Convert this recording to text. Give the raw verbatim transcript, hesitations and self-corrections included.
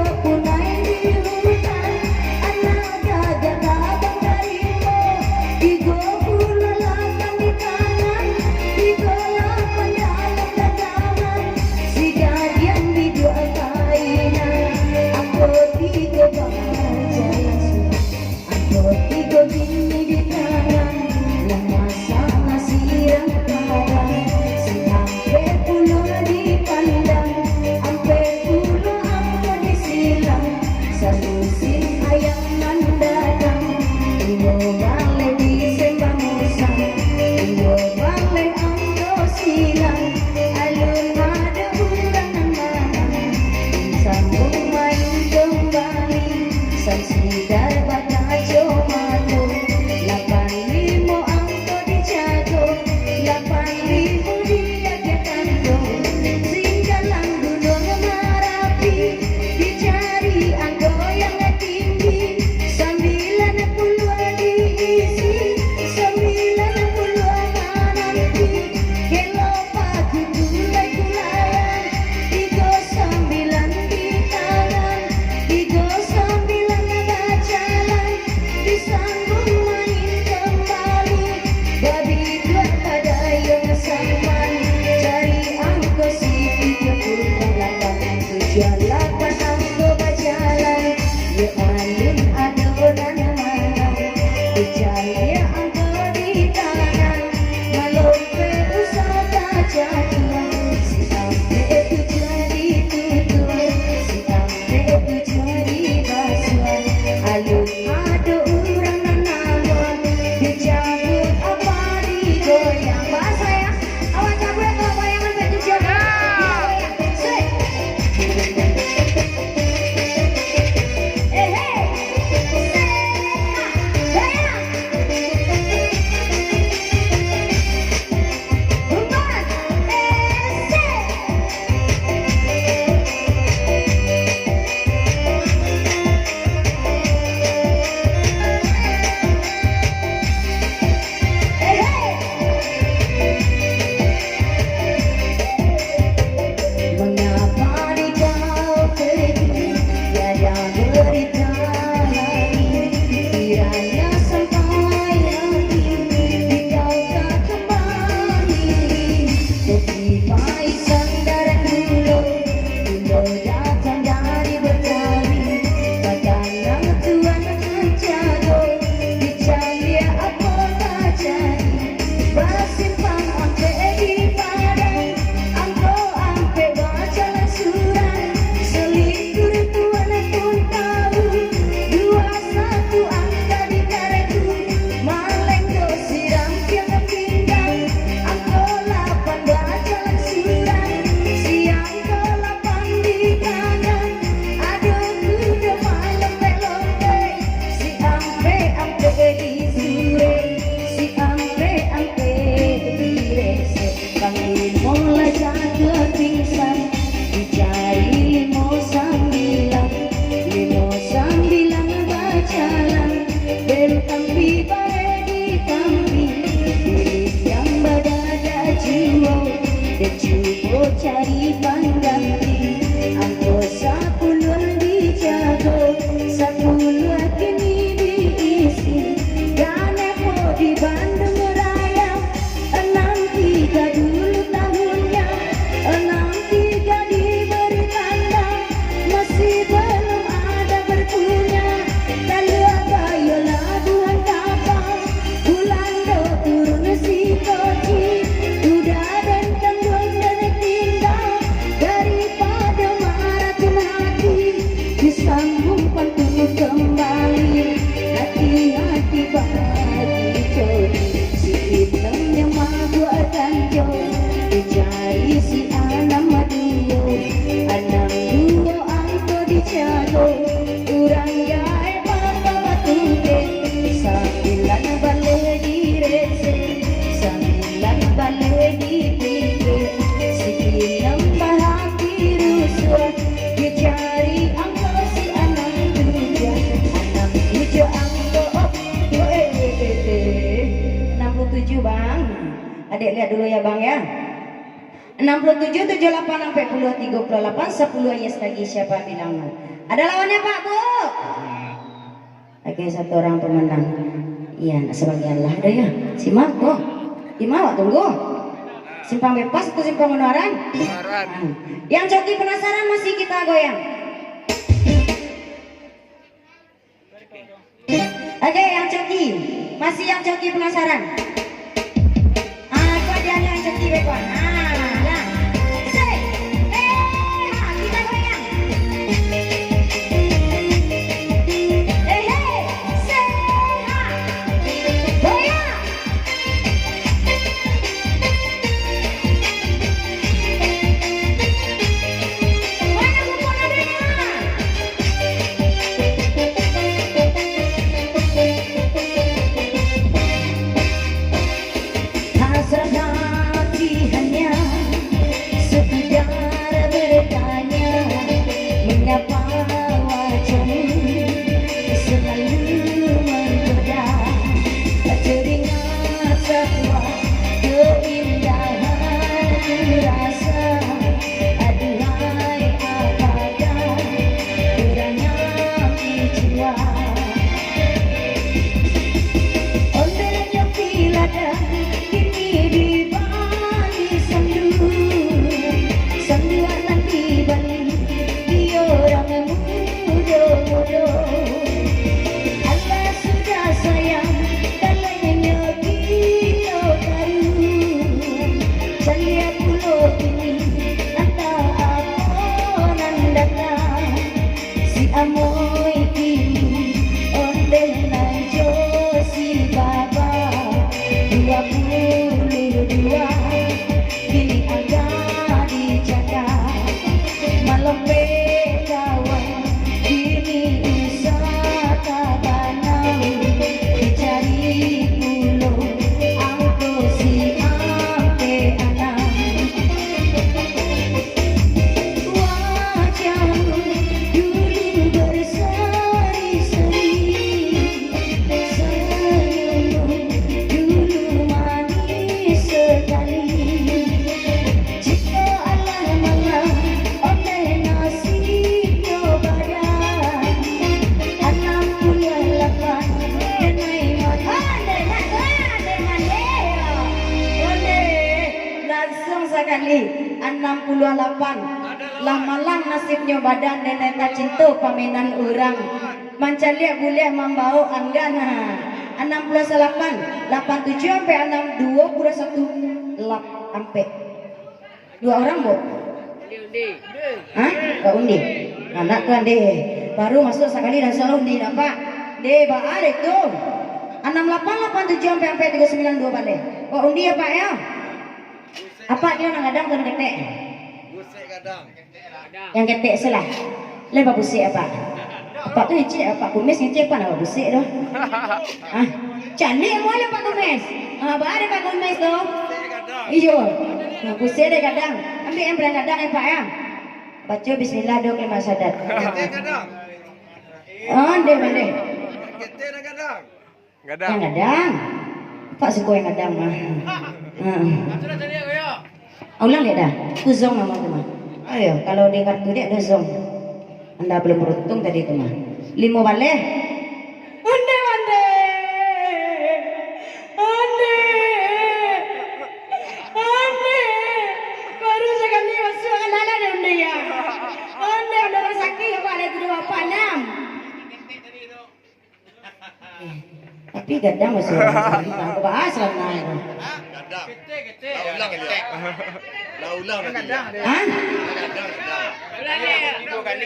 Punai di hutan, anak gagah tabang dari rimbo, tigo puluah lapan di tangan, tigo lapan dalam ganggaman, si gadang biduak kainan, angko tigo bangkai jalan sudah. Angko tigo kini di tangan, lah masak nasi rang padang, si ampek pulo dipandang, ampek pulo angko disilang, salusin ayam nan datang, duo baleh disembah musang, duo baleh angko silang, alun ado urang nan manang, disambung main kambali, Samsidar bakaco mato, lapan limo angko dijago, lapan limo diagiah tando. Singgalang Gunung Marapi, dicari angko yang tinggi, sambilan puluah diisi, sambilan puluah mananti. Kelo pakutu lai kulayan, tigo sambilan di tangan, tigo sambilan bajalan, disambung main kambali. Babiduak padayuang sampan, cari angko si tigo puluah lapan, tujuah lapan angko bajalan, yo alun ado nan manang, dicaliak angko di tangan. Malompek usah tajatuah, si ampek tujuah ditutuik, si ampek tujuah dibasuah. Alun ado urang nan namuah, dicabuik apa digoyang. Baso yo, awak cabuik tu goyangan ampek tujuah. Sik. Eh, hei. Sik. Goyang. Mengapa di kau pergi, tiada berita lagi? Kiranya sampai hati di kau tak kembali. Kopi paisan darah dulu, dulu datang dari Betawi. Batanang Tuan Anjago, dicaliak apo tajadi. Basimpang ampek di Padang, angko ampek bajalan surang. Salingkur Tuan pun tahu, duo satu angka di kartu. Malenggo si rampiang pinggang, angko lapan bajalan surang. Si angko lapan di tangan, ado kudo malompek-lompek. Si ampek-ampek disuruik, si ampek-ampek diresek. Panglimo lah jatuah pingsan, dicari limo sambilan, limo sambilan bajalan. Bentang bi bae ditampi, bilik yang badadak juo, den cubo cari pangganti. Angko sapuluah dijago, sapuluah kini diisi. Ganeh po di Bandung Raya, anam tiga dulu tahunnya, anam tiga diberi tanda, masih belum ada berpunya. Talua Bayo labuahan kapal, Bulando turun si Koji, udah den tangguang den tinggal, daripado maratun hati, disambung pantun kembali, hati-hati bagi Koji, si inang nyo mabuak ganjo, dicari si anam duo, anam duo angko dijago. Urang gaek baka batungkek, sambilan baleh diresek, sambilan baleh dipikek. Si inang bahati rusuah, dicari angko si anam tujuah, anam tujuah angko, oh, eh, eh, eh, eh. Anam puluah tujuah, Bang. Adek liek dulu yo, Bang, yo. Enam puluh tujuh, tujuh lapan, ampek puluh, tigo puluh lapan, sapuluh ayah lagi, siapa bilangnya? Ada lawannya, Pak, Bu? Oke, satu orang pemenang. Iya, nak sebagian lah dah ya. Simak, Bu. Simak, awak tunggu. Simpang Bebas atau Simpang Ungaran? Ungaran. Hmm. Yang coki penasaran, masih kita goyang. Oke, yang coki. Masih yang coki penasaran? Ah, kok dia yang coki, Beko? Ah, lah. Se, eh, ha, kita goyang. Eh, he, se, ha. Goyang. Mana kumpul adanya? Hasrat hati hanya sekedar bertanya, mengapa wajahmu selalu menggoda? Teringat sebuah keindahan ku rasa. Aduhai, apakah kurangnya jiwa? Ondeh nyo piladah kini di bali sandu, sanduak nan di bali di urang mudo-mudo. Alah sudah sayang, dalahnyo kito taruih. Caliak pulo kini, antah apo nan datang. Si Amoy kini, ondeh nan jo si Baba. Dua puluh dua, kini agak dijaga. Malompek kawan, kini usah tabanam. Dicari pulo angko si ampek anam. Wajahmu dulu berseri-seri, senyummu dulu manis sekali. Jikok alah malang oleh nasibnyo badan, anam puluah lapan denai makan. Ondeh, nak tuan, ondeh, mandeh. Ondeh, langsung sakali, anam puluah lapan. Lah malang nasibnyo badan, denai tacinto pamenan urang. Mancaliak buliah mambaok anggan, ha. Anam puluah salapan, lapan tujuah ampek anam, duo puluah satu, lap-, ampek. Dua urang, Bu? Hah? Ba undi. Anak tu, Ande. Baru masuak sakali dah suruah undi, nampak? Deh, baa deh tu. Anam lapan, lapan tujuah, ampek ampek, tigo sambilan, duo baleh. Ba undi, Apak, yo? Apak nyo nan gadang atau nan ketek? Busek gadang. Nan ketek se lah. Lai babusek, Apak? Apak tu ngecek, Apak Kumis ngecek, Apak nak babusek tu. Ah, caliak mulo Apak Kumis. Ah, baa deh Apak Kumis tu? Iyo. Nah, busek deh gadang. Ambiak nan paling gadang, yo, Pak, yo. Baco bismillah dulu, kalimat syahadat. Gadang. Ah, deh, deh. Gadang. Nan gadang. Apak suko nan gadang mah. Ha. Ulang dek dah. Tu zong namo tu mah. Ayo, kalau di kartu dek ado zong. Anda belum beruntung tadi tu mah. Limo baleh. Ondeh, ondeh. Ondeh. Ondeh. Baru sakali masuak, alah, alah, ondeh, yo. Ondeh, ondeh, rasaki, Apak, ado tu duo, apak, anam. Eh, tapi gadang masih urang. Bahas lah, nah, itu. Gadang. Lah ulang, gadang. Lah ulang tadi. Hah? Gadang, gadang. Ulang, ya. Tigo kali